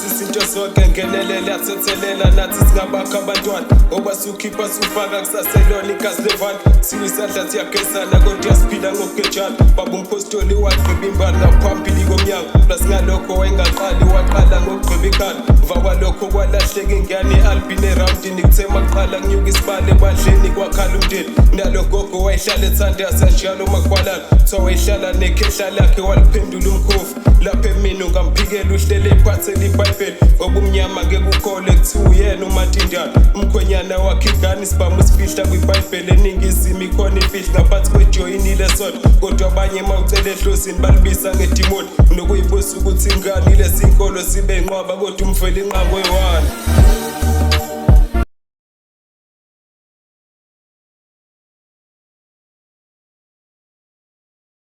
Izinto zonke ngenelela, thethelela nathi singabakha abantwana, ngoba sukhipha sufaka kusaselona igazi levana. Siwe isandla siyagezana, kodwa siphila ngokugejana. Baba umpostoli wagqiba imbali ngaphambili komnyango, plus ngalokho wayengaqali, waqala ngokugqiba ikhala. Mva kwalokho kwalahleka ingane e-albini erawundini. Kuthe makuqala kunyuka isibali ebandleni, kwakhala umndeni. Nalo gogo wayehlala ethandaza njalo makwalala, kuthiwa wayehlala nekhehla lakhe, waliphendula umkhovu. Lapha emini ungamphikela, uhlele iphathele ibhayibheli, ngoba umnyama ngeke ukhole kuthiwa uyena umatindana. Umkhwenyana wakhe ingane isibhamu usifihla kwibhayibheli. Eningizimu ikhona ifihli ngaphansi kwejoyini lesonto, kodwa abanye mawucela ehlosini balibisa ngedimoni. Unokuyibusa ukuthi ingani lesinkolo sibe inqwaba, kodwa umfela inqabo eyi-one.